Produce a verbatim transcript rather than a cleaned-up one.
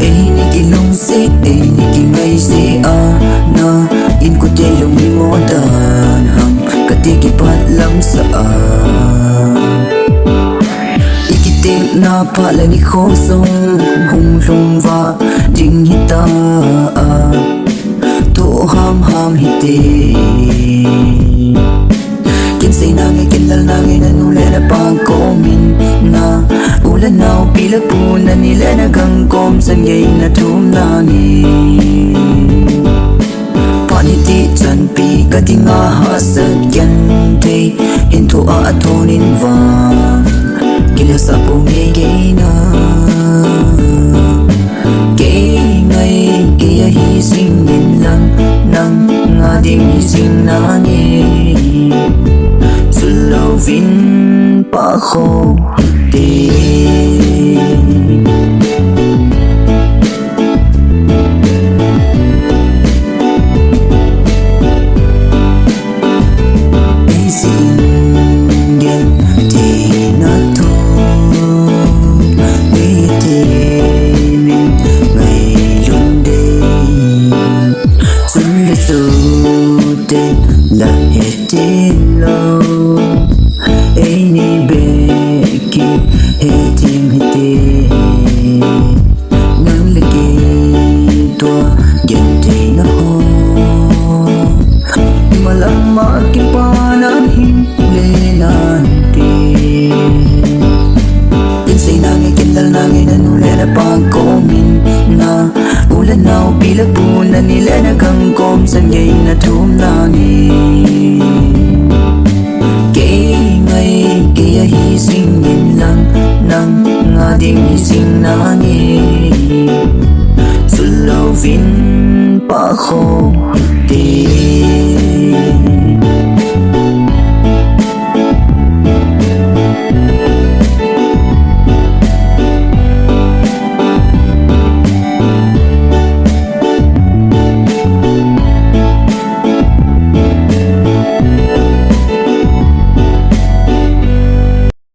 Eini kilungset, eini kingaise a, na in kute lung imo dan ham, kati kipat lam sa a. Ikitekna pha le nikho sung, hung lhung va ding hita a. Tho ham ham hite. Kin sei nange, kin lal nange, nanu le napa komin na u le nao, pi le pu, nani le nagang kom, san gei nathum nange. Phat hiti chanpi kadinga hahsat genthei, hin tho a athonin vang kile sa po ngei gei na. Kei ngai kei ahi jing in lang, nang nga ding hi jing nange. Chulou vin pa kho hite. Ei jing in genthei na tho, ei te min ngai lung de. Chun le sute la hete lou, eini beki heting hite. Nang le kei tua genthei na ho, imalam a kipana hin le nante. Kin sei nange, kin lal nange, nanu le napa komin na u le nao, pi le pu, nani le nagang kom, san gei nathum nange. Kei ngai kei ahi jing in lang, nang nga ding hi jing nange. Chulou vin pa kho hite.